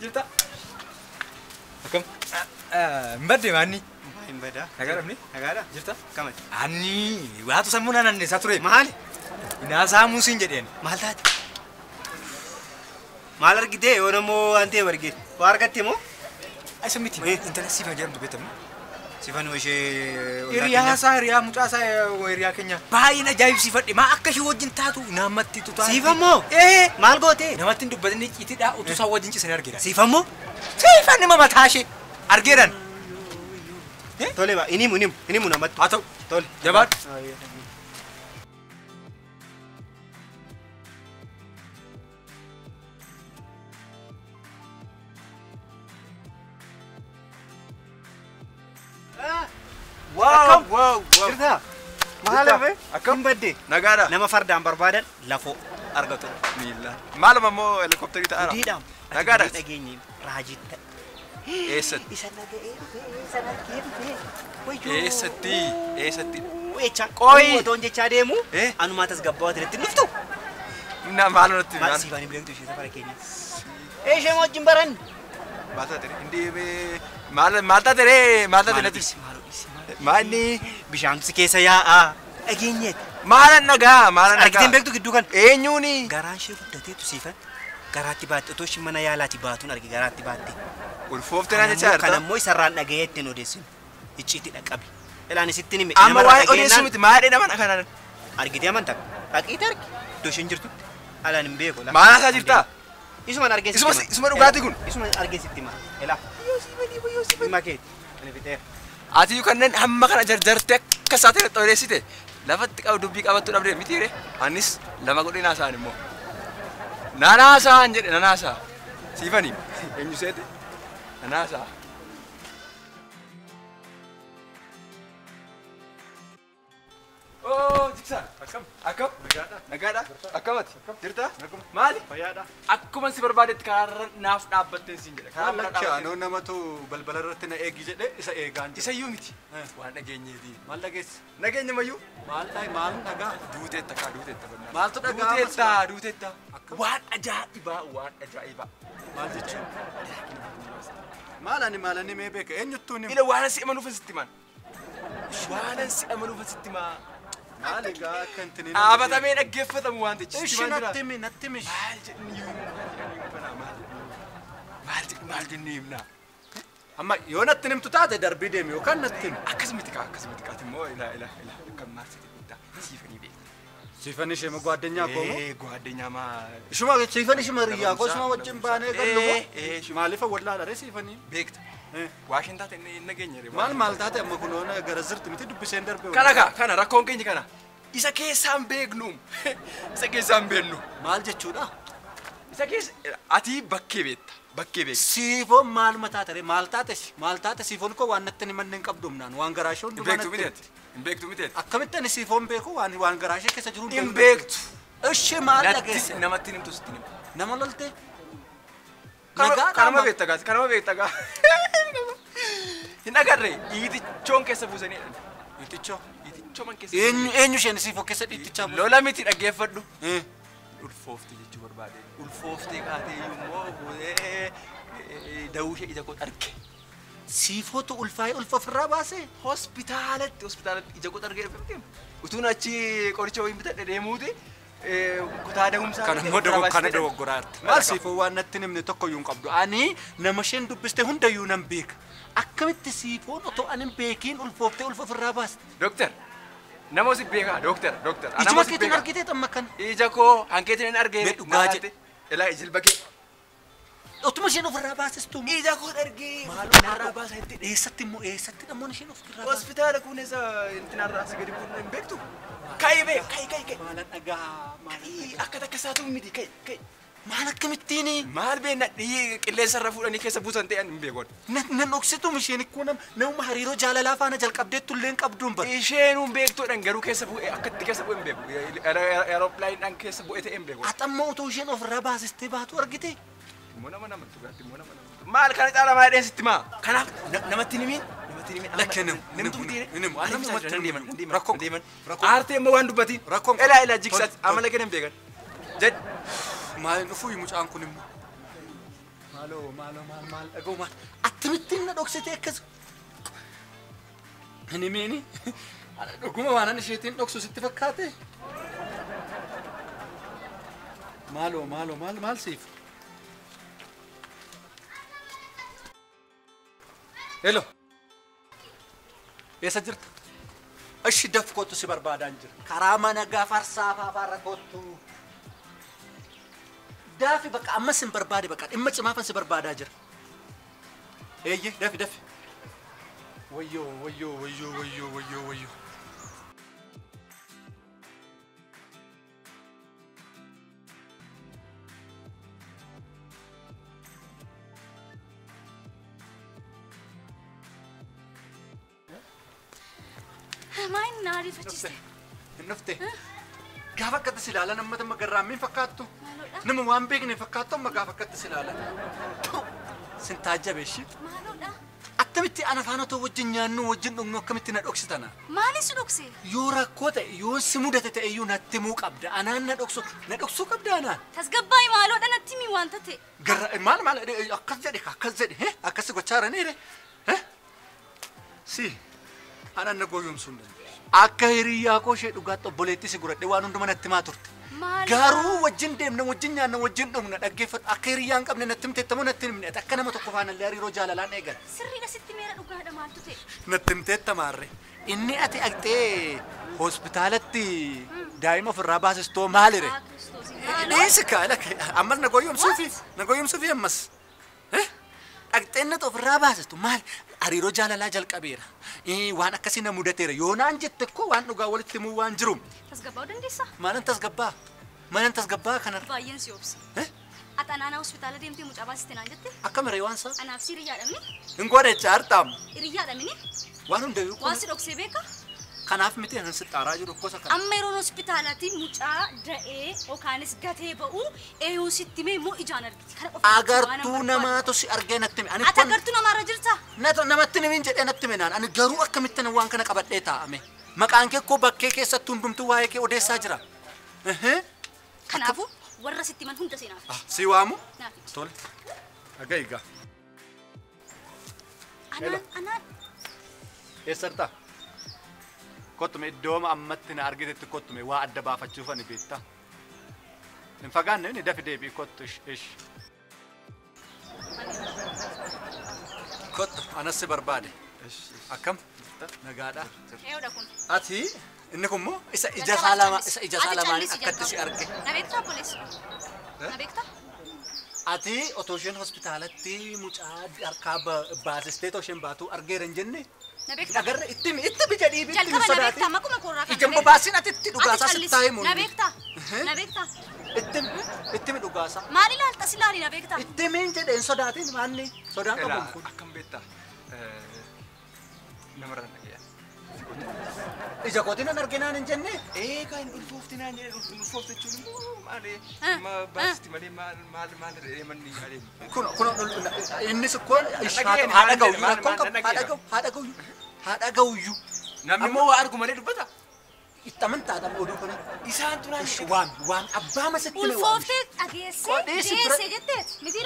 Jirta? Akkam? Hin badde maanni? Hin badaa. Nagaadhamni? Nagaadha. Jirta? Akkamati? Anni waatu sammuu naanneessaa ture. Maali? Inaa siin jedheen. Maal taate? Maal argitee yoo namoo waan ta'e argite? Waa argatte moo? Isa miti. Intala Siifan jedhamtu beektamu. Siifan ishee Hiriyaa isaa hiriyaa mucaa isaa hiriyaa keenya. Baay'een ajaa'ibsiifadhe. Maa akka ishee wajjin taatu namatti tutaa. Siifan moo? Ee. Maal goote? Namatti hin dubbatin icciitiidha utuu isaan wajjin ciisanii argeera. Siifan moo? Siifan nama mataa ishee argeeran. Tole ba inimu inimu inimu namatti. Haa ta'u. Tole. Jabaadhu. Wow wow wow. Jirta? Maal hafe? Akkam? Hin badde. Nagaadha. Nama fardaan barbaadan lafoo argatu. Miila. Maaluma immoo helikopterii ta'aara. Gudiidhaam. Nagaadha. Dhageenye raajitta. Eessatti? Isa naga'ee dhufee isa argee dhufee. Wayyoo. Eessatti? Eessatti? Echa. Qoyi. Otoon jechaa deemu. Eh? Anumaa tasgabbaa'aa itti dhuftu. Na maaluma natti Maal maal? siifaan hin beektu ishee safara keenya. Ishee wajjin baran. Maal taate ree? Hindi maal maal taate ree? Maal taate natti? Maaloo dhiisi maaloo. Maalni? Bishaantu si keessa yaa'aa. Dhageenyeeti. Maalan dhagaa? Maalan dhagaa? Argiteen beektu gidduu kan. Eenyuuni? Garaan ishee guddateetu siifan. Garaatti baatte otoo isheen mana yaalaati baatuun arge garaatti baatte. Ulfoofte naan jechaa Kan jirta. ammoo isarraan dhaga'ee ittiin odeessinu. Icciitti dhaqqabi. Ilaan isitti hime. Amma waa'ee odeessuu miti maal nama kanaan? Argitee amantaa. Dhaqiite argi. Iddoo isheen jirtutti. Alaan hin beeku. Maal haasaa jirtaa? Isuman argee sitti hima. Isuma dhugaatii kun? Isuma argee sitti hima. Elaa. Dhimma keeti. Ani fixeera. Ati kanneen hamma kana jarjarte akka isaa ta'e odeessite lafatti qabu dubbii qabattuu dhabdee miti ree? Anis lama godhee naasa'an immoo. Nanaasa'an jedhe nanaasa'a. Siifanii eenyu seete? Nanaasa'a. Oo Jigsaa. Akkam? Akkam? Nagaadha. Nagaadha? Akkamati? Jirta? Naguma. Maali? Fayyaadha. Akkuma si barbaadetti karaarra naaf dhaabbatteen siin jedhe. Karaa bira Lakki dhaabbattee. anoo namatu balbala irratti na eegi jedhe isa eegaan jira. Isa iyyuu miti. Eh. Waan dhageenyeeti. Maal dhageessi? Nageenya mayyuu? Maal dha'i maal dhagaa? Duuteetta kaa duuteetta bannaa. Maaltu dhaga'ama Duuteetta duuteetta. Akkam? Waan ajaa'ibaa waan ajaa'ibaa. Maal jechuun? Maal ani maal ani mee beeka eenyuttuu ni Ila waan si amanuuf sitti himan. Waan si amanuuf sitti himaa. Maal egaa akka intini Dhaabatamee dhaggeeffatamu waan ta'e. Ishi natti himi natti himi. Maal jedhni iyyuu maal jedhni himna maal jedhni maal jedhni himna. Amma yoo natti himtu taate darbii deemi yookaan natti himi. Akkas miti kaa akkas miti kaati immoo ila ila ila akkam maal sitti himta siifanii beekta. Siifan ishee ጓደኛ koo moo? Ee ጓደኛ maa. Ishuma siifan ishuma hiriyaa koo ishuma wajjin baanee gallu moo? Ee ishuma Maaliif wallaala ree siifanii? beekta. Eh. Waashin taate inni hin nageenye ree. Maal maal taate amma kunoon gara zirti miti dubbiseen darbee. Kana kaa kana rakkoon keenya kana. Isa keessaan beeknu. Isa keessaan beeknu. Maal jechuudha? Isa keessa ati bakkee beekta. Bakkee beekta. Siifoon maal mataa ta'e maal taate maal taate siifoon koo waan natti himanne hin qabdu humnaan waan garaa ishee Hin hundumaa beektu natti miti ati. Hin beektu miti ati. Akkamitti ani siifoon beeku waan waan garaa ishee keessa jiru Hin beektu. Ishee maal Natti dhageesse? namatti himtu sitti hima. Nama lolte? Kanuma beekta gaa kanuma beekta gaa. Hin agarre dhiitichoon keessa buusanii jedhan. Dhiitichoo. Dhiitichoo man keessa. Eenyu eenyu isheen siifoo keessa dhiitichaa buuse? Lola miti dhaggeeffadhu. Eh. Ulfoofte jechuu barbaade. Ulfooftee kaatee immoo fuutee dawuu ishee ija koo arge. Siifootu ulfaa'ee ulfa ofirraa baase? Hospitaalatti hospitaalatti ija koo argee dhufe miti. Utuun achi qoricha wayii bitadhe deemuuti kutaa da'umsaa. Kana immoo kana dogoggoraatti. Maal siifoo waan natti hin himne tokko iyyuu hin qabdu. Ani nama isheen dubbiste hundayyuu nan beeka. Akkamitti siifoon otoo ani hin beekiin ulfooftee ulfa ofirraa baaste? Dooktar nama si beekaa dooktar dooktar. Ijuma keetiin argitee amma kana? Ija koo hankeetiin hin argee. Mee dhugaa jedhe. Ilaa jilba kee. Otuma isheen ofirraa baasestu. Ija koo argee. Maaloo narraa baasa itti eessatti immoo eessatti namoonni isheen ofirraa baase? Hospitaala kun eessa intinarraa asii gadi bu'uun hin beektu? Ka'i bee ka'i ka'i ka'i. Maalan dhagaa maalan Ka'i akka takka isaatu miti ka'i ka'i. Maal akkamittiin? Maal beenna qilleensa irra fuudhanii keessa buusan ta'an hin beeku. Nan dhoksitum isheen ikkoo nama hariiroo jaalalaa faana jalqabdeettu illee hin qabduun bara. Isheen hin beektuudhaan garuu keessa bu'e akka itti keessa bu'e hin beeku. Aeroplaaniidhaan keessa bu'e ta'e hin beeku. Haxamma otoo isheen ofirraa baasistee baatu argite. Immoo nama namatti dhugaatti immoo nama namatti. Maal kana caala maal dheen sitti maa? Kanaaf namatti hin himiin. Namatti hin himiin. Lakkee nimu. Nimtu miti. Nimu. Namatti hin deeman. Rakkoo deeman. Rakkoo. Aartee immoo waan dubbatiin. Rakkoon Elaa elaa jigsaati amala kennan beekan. Jedh. Maal dhufuu mucaan kun immoo? Maaloo maaloo maal maal dhagoo maal akkamittiin na dhoksite akkas. Inni miini dhuguma waan ani isheetiin dhoksu sitti fakkaate. Maaloo maaloo maal maal siif. Hello. Eessa jirta? Ishi daf kootu si barbaadaan jira. Karaa mana gafarsaa faafaarra kootu. Daafi bakka ammas hin barbaade bakka dhimma cimaafan si barbaadaa jira. Eeyyee dafi dafi. Wayyoo wayyoo wayyoo wayyoo wayyoo wayyoo. Maal na ariifachiiste? Hin dhufte. Gaafa akkatti si ilaalan amma tamma garraammiin fakkaattu. Nama waan beekne fakkaattu amma gaafa akkatti si ilaalan. Sin taajjabe ishee. Maaloodha? Akkamitti ana faana otoo wajjin nyaannu wajjin dhugnu akkamitti na dhoksitana? Maaliin si dhokse? Yoo rakkoo ta'e yoo si mudate ta'e iyyuu natti himuu qabda. Anaan na dhoksu na dhoksuu qabda anaan. Tasgabbaa'ii maaloodha natti himi waanta ta'e. Garra maal maal akkas jedhe akkas jedhe akkas gochaa jiraniire. Si anaan na goyoomsuu hin dandeessu. Akka hiriyyaa koo ishee dhugaatti obboleettii si godhadhe waan hunduma natti himaa turte. Garuu wajjin deemna wajjin nyaanna wajjin dhugna dhaggeeffadhu akka hiriyyaa hin qabne natti himteettamoo natti hin himne akka nama tokko faanallee hariiroo jaalalaan eegan. Sirriidha sitti meera dhugaadha maaltu ta'e? Natti himteetta maarre. Inni ati dhaqxee hospitaalatti daa'ima ofirraa baasistoo maalire? Dhiisi kaa ammas na goyoomsuufi na goyoomsuufi ammas. Dhaqxeen natti ofirraa baasistu maal hariiroo jaalalaa jalqabeera. Waan akkasii na mudateera yoo naan jette koo waan dhugaa walitti himuu waan jiru. Tasgabbaa'uu dandeessaa? Maalan tasgabbaa? Maalan tasgabbaa kanarra? Baay'een si obsa. Ati anaanaa hospitaala deemtee mucaa baasiste naan jette? Akkam hiree waan isaa? Anaaf si hiriyyaadha mini? Hin godhe jaartaam. Hiriyyaadha mini? Waan hundayyuu Waan si dhoksee beekaa? Kanaaf miti anan si xaaraa jiru gosa kana. Amma yeroon hospitaalaatti mucaa da'ee yookaanis gatee ba'u eeyuu sitti mee immoo ijaan argiti. Kana qofa Agartuu namaatu si argee natti hime. Ani Ati agartuu namaarra jirtaa? Namatti himin jedhee natti hime naan. Ani garuu akkamittiin waan kana qabadhee taa'ame. Maqaan kee koo bakkee keessatti hundumtuu waa'ee kee odeessaa jira. Kanaafuu warra sitti himan hunda seenaaf. Si waamu? Naaf. Tole. Dhagaa egaa. Anaan anaan. Eessartaa? Kottume iddooma ammatti na argitetti kottume waa adda baafachuuf ani beektaa. Hin fagaanne inni dafi deebi'i kottu ish. Kottu anas si barbaade. Akkam? Nagaadha. Eeyoodha kun. Ati inni kun immoo isa ija isaa lama isa ija isaa lamaanii akkatti si arge. Na beektaa obboleessi? Na beektaa? Ati otoo isheen hospitaalatti mucaa harkaa baasistee otoo isheen baatu argeera hin jenne? Na beektaa? Agarra itti itti bija dhiibi itti Jalqaba na beektaa maquma koorraa kana. Ijaan bobaasin ati itti dhugaasaa sitti taa'ee Na mul'atu. beektaa? Na beektaa? Itti itti dhugaasaa. Maal ilaalta si ilaali na beektaa? Itti miin jedheen sodaatiin maanni sodaan qabuun kun. Akkam beektaa? Namarraan dhaga'ee. Ija kootiin an arginaan hin jenne? Eegaa hin ulfoofti naan jedhe ulfoofte jechuun immoo maali baasisti malee maal maal maal jedhee manni adeemu. Kun kun innis kun haadha ga'u rakkoon qabu haadha ga'u haadha ga'u haadha ga'u. Namni immoo waa argu malee dubbata. Itti amantaadhaan oduu kana. Isaan tunaan jedhe. Waan waan abbaa masatti mee waan. Ulfooftee dhageessee deessee jetteet miti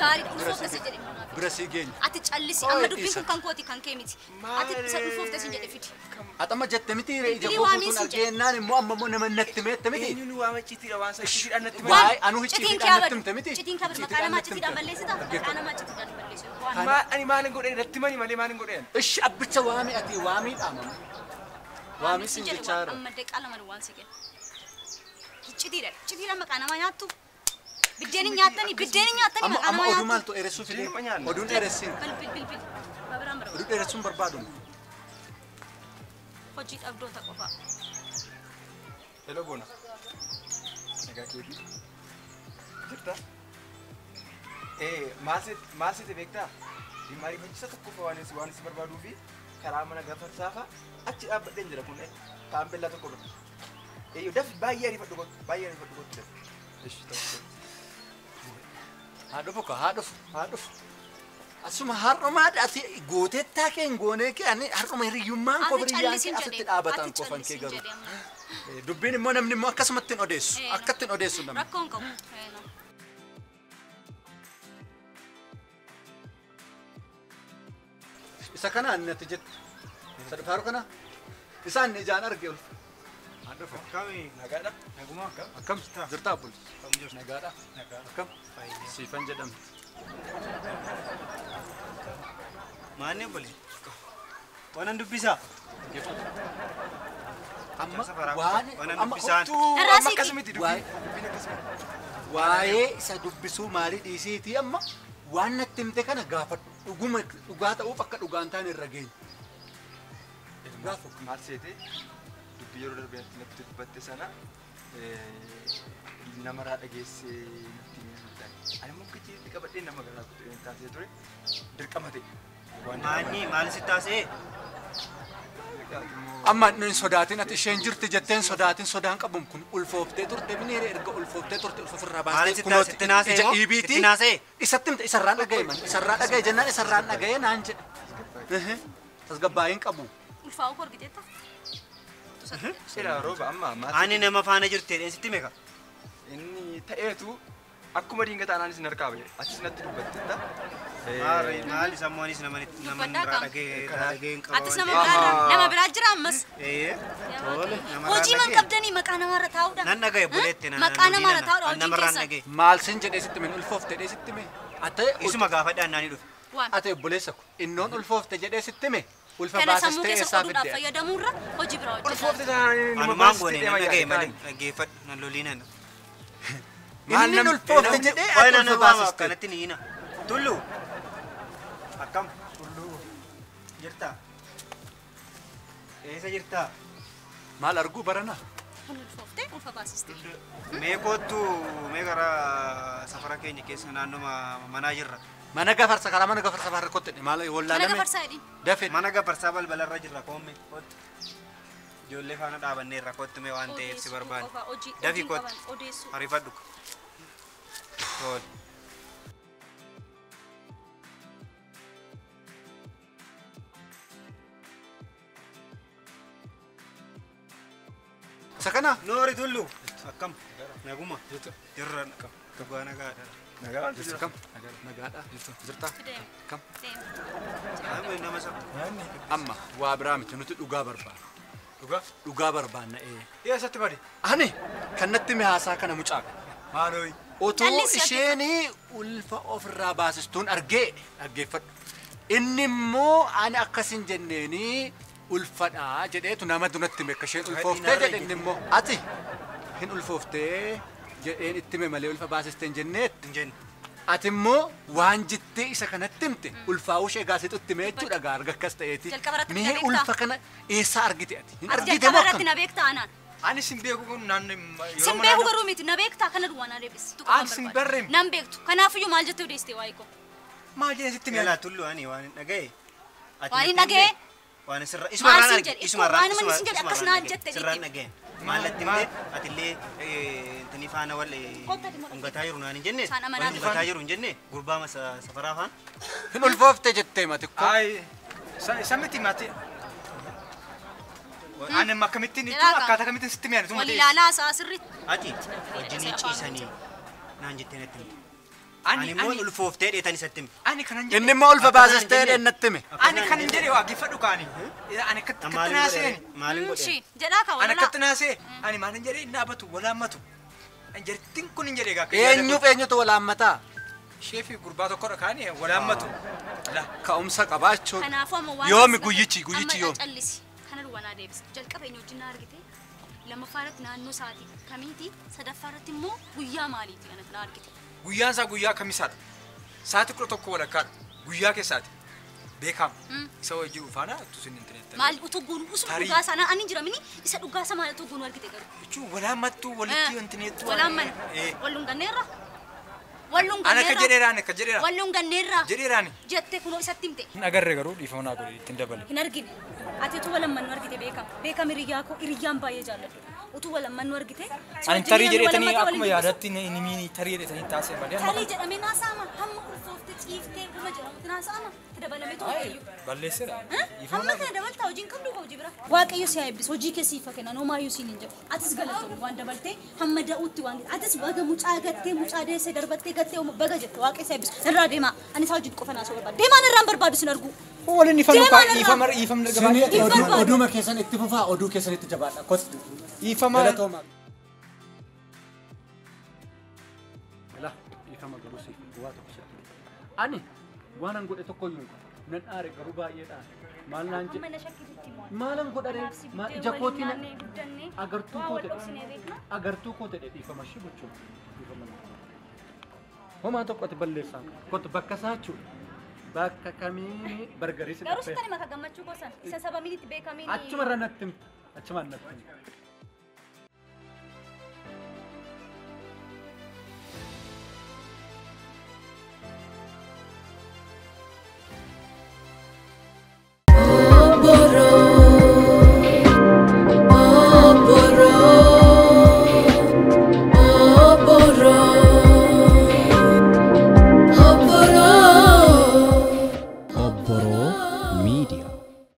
gaariidha ulfoofte si jedhe. Bira sii geenya. Ati callisi amma dubbiin kun kan kooti kan kee miti. Ati isa ulfoofte sin jedhe fidi. Atama jette miti ija koo guutuun argeennaan immoo amma immoo nama natti meette miti. Eenyuun waama icciitiidha waan isaa icciitiidhaan natti meette. Waa'ee anuu icciitiidhaan natti himte miti. Citiin kee maqaa namaa icciitiidhaan balleessita. Maqaa namaa icciitiidhaan balleessita. Ani maalin godheen natti mani malee maalin godheen. Ishi abbicha waami ati waamii dhaamama. Waamii sin jechaa jira. Amma daqiiqaa lama waan si kenna. Icciitiidha. Icciitiidhaan maqaa namaa nyaattu. Biddeen hin nyaattanii biddeen hin nyaattanii maqaa Amma namaa oduu nyaattu. maaltu dheeressuu fide? Oduun dheeressin. Bilbil bilbil. Babiraan bara. Oduu dheeressuun barbaadu. Hojii dhabdoota qofaa. Hello Bona. Nagaa keetii. Jirta? Maal seete beektaa? Dhimma ariifachiisa tokko waan si barbaaduu fi karaa mana gafarsaa fa'a achi dhaabbadheen jira kun taambellaa tokko bira. Eeyyoo dafi baay'ee ariifadhu kottu baay'ee ariifadhu kottu dafi. Ishi tokko. Haa dhufu haa dhufu haa dhufu. Asuma har'umaa ati gootettaa kee hin goonee kee ani har'uma hiriyyummaan koo hiriyyaan kee asitti dhaabatan kofan kee garuu. Dubbiin immoo namni immoo akkasumatti hin odeessu. Akkatti hin odeessu namni. Rakkoon qabu. Isa kana natti jettu. Isa dhufaaru kana isaan ijaan arge ulfa. Akkami? Nagaadha. Naguma akkam? Akkam jirtaa obboleessa? Akkam jirtu? Nagaadha. Nagaa. Akkam Siifan jedhamti. Maanni obbolee? Waanan dubbisaa? Amma waan Waanan amma dubbisaan. Irraa Amma siqi. akkas miti dubbiin. Dubbiin akkas miti. Waa'ee isa dubbisuu maalii dhiisiitii amma waan natti himte kana gaafadhu. Dhuguma dhugaa ta'uuf akka dhugaan taane irra geenye. Gaafa maal seete dubbii yeroo darbee natti dubbatte sana namarraa dhageessee natti himte. Ani immoo akka jireetti qabadhee nama garaa kutuu hin taasisee ture dirqama ta'e. Maanni maal si taasee? Amma hin sodaatin ati isheen jirti jettee hin sodaatin sodaan qabuun kun ulfooftee turte miniire erga ulfooftee turte ulfa ofirraa Maal baastee si taasise? Itti naasee ija moo? dhiibiitii Itti naasee? isatti himte isarraan dhaga'e man isarraa dhaga'e jennaan isarraan dhaga'e naan jedhe. Tasgabbaa'in qabu. Ulfaa'uu koo argiteetta? Seera rooba amma maal Ani nama faana jirti jedheen sitti meeqa? inni ta'eetu akkuma diingataa anaanis hin harkaa ba'e atis natti dubbattetta. Maal sammuu anis nama Dubbadhaa irraa qaama. dhaga'ee hin qabu. Atis nama biraa nama biraa jira ammas. Ee, tole, namarraa Hojii man dhaga'e. qabdanii maqaa namaarra taa'uudha. Nan dhaga'e buleette nan Maqaa namaarra taa'uudha hojiin namarraan keessan. dhaga'e. Maal sin jedhee sitti hime ulfoofte jedhee sitti hime. Ate Isuma gaafadhaan naanii dhufe. Waan. ate obboleessa ko innoon ulfoofte jedhee sitti hime ulfa Kana sammuu baasistee keessa eessaa qoduudhaaf fidde. fayyadamuurra hojii biraa hojjetaa. Ulfoofte taanaan nama Anumaan goone baasistee nan dhaga'e malee deema dhaggeeffadhu nan loliin ana. Inni ulfoofte jedhee Waa'ee ati nan ulfa waama baasiste. akkanatti ni hina. Tullu. Akkam? Tullu. Jirtaa? Eessa jirtaa? Maal arguu barana? Kun ulfooftee ulfa baasiste. Mee kottu mee gara safara keenya keessa naannoo manaa jirra. Mana gafarsa karaa mana gafarsa faarra kotte maal Mana wallaalame. gafarsaa jedhiin. Dafe. Mana gafarsaa balbalarra jirra koomme kottu. Ijoollee faana dhaabanneerra kottu mee waan ta'eef si barbaanne. Qofa hojii Dafii hojiin kottu. qaban odeessuu. Ariifadhu. Tole. Isa kana Noori Tullu. Akkam? Naguma. Jirra. Dhugaa nagaadha. Nagaa jirtu kam? Nagaadha. Jirtaa? Deem. Kam? Deem. Nama sa. Amma waa biraa miti nuti dhugaa barbaanna. Dhugaa? Dhugaa barbaanna ee. Eessatti bade? Ani kan natti hime haasaa kana mucaa kana. Maalooyi? Otoo Callisii isheen ulfa ofirraa baasistuun argee dhaggeeffadhu. Inni immoo ani akkas hin jenneeni ulfadhaa jedheetu nama dunatti hime akka isheen ulfooftee jedhe inni immoo ati hin ulfooftee jedheen itti hime malee ulfa baasistee hin jenneetti. Hin jenne. Ati immoo waan jettee isa kanatti himte ulfaa'uu ishee gaasitu itti hime jechuudha gaa arga akkas ta'eeti. Jalqaba irratti Mee na beektaa? ulfa kana eessaa argite ati? Hin Ati argite jalqaba moo irratti akkam? na beektaa anaan. Ani sin beeku kun naannoo yeroo Sin beeku garuu miti na beektaa kana duwwaa na deebisi. Ani sin barreem. Nan beektu. Kanaafiyyuu maal jettee odeessite waa'ee koo? Maal jedhee sitti hime? Yalaa Tullu ani waan hin dhaga'e. Ati Waan hin natti dhaga'e? himte, Waan sirra Maal isumarraan siin arge. jedhe? Isumarraan Waan inni siin jedhe akkas naan jette sirraan jetti. dhaga'e. Maal natti himte atillee intini faana wal Kottu ati immoo dhungataa jiru naan hin jenne. Isaan amanaa Wal dhungataa jiru hin jenne gurbaa safaraa faana. Hin ulfoofte jettee mati koo. Ayi isa miti mati. Ani amma akkamittiin Jedhaa jechuun kaa. akkaataa kamittiin sitti mi'aani Wal ilaalaa isaa sirriitti. Ati wajjin ciisanii naan jettee natti himte. Ani Ani immoo ani ulfooftee dheetan isatti hime. ani kanan Inni jedhe immoo ulfa baasistee jedheen natti hime. ani kanan jedhe waa geeffadhu kaani. Ani akkatti Maalin naaseen. godhe? Maalin godhe? Shi jedhaa kaa Ani walolaa. akkatti naasee ani maalin jedhe hin dhaabatu walaammatu. Jartiin kun hin jedhe egaa. Eenyuuf eenyutu walaammataa? Ishee fi gurbaa tokkodha kaani walaammatu. La. Ka'umsa qabaachuun. Kanaafuu amma waan Yoomi asirratti- guyyichi guyyichi amma yoomi? Callisi. Kana duwwaa naa deebisi. Jalqaba eenyu wajjin na argite? Lammaffaa irratti naannoo sa'aatii kamiiti? Sadaffaa irratti immoo guyyaa maaliiti kanatti na argite? Guyyaan isaa guyyaa kamisaadha. Sa'aatii 11:15 guyyaa keessaati. Beekama. Isa wajjin faana utuu sin intineettan. Maal utuu guunu usuma Tarii. dhugaa sana ani hin jiramini isa dhugaa isa maal utuu guunu argite garuu. Jechuun walaammattuu walitti intineettu. Walaamman. Wallunganneerra. Ani akka jedheeraan akka jedheera. Wallunganneerra. Jedheeraani. Jettee kunoo isatti himte. Hin agarre garuu dhiifama naa godhe ittiin dabale. Hin argine. Ati utuu walammannu argite beekama. Beekama hiriyyaa koo hiriyyaan baay'ee jaalladhu. Utuu walammannu argite. si Ani wajjin tarii namni jedheetanii walammatee akkuma waliin yaadatti ni miini tarii jedheetanii taasise malee amma Tarii jedhamee naasaama hamma ulfooftee ciiftee dhuma jedhamutti naasaama itti dabalameetu waaqayyo. balleesseera. Hamma kana dabaltaa hojiin qabdu hojii bira. Waaqayyo si haa eebbisu hojii kee siif haa kennan homaayyuu siin hin jedhu. Atis galatoomii waan dabaltee hamma da'uutti waan atis baga mucaa gattee mucaa deessee darbattee gattee baga jette waaqayyo si haa eebbisu. Irraa deemaa ani isaa wajjin qofa naasoo barbaadu. Deemaan irraan barbaadu sin argu. Waliin ifama Deemaa narraa. ifama ifama Isin dargabaa. oduma keessan itti fufaa, oduu keessan itti jabaadha. Kottu. Ifama. Galatoomaa. Ilaa, dhiifama garuu siif waa tokko sitti hima. Ani waan an godhe tokko iyyuu hin qabu. Nan aare garuu baay'eedhaan. Maal naan jedhe? Amma na shakkitutti immoo. Maalan godha ree? Kanaaf si Maal buddeen ija waliin kootiin nyaannee guddannee agartuu waa koo wal ta'e dhoksinee beekna. Agartuu koo ta'e dhiifama ishee gochuun dhiifama na. Homaa tokko ati balleessaan kottu bakka isaa jechuudha. Bakka kamii bargarii si Garuu dhabbee. sitti hima ka gammachuu gosan isa sabamiin itti beekamiin. Achuma irra natti himta. Achuma natti himta.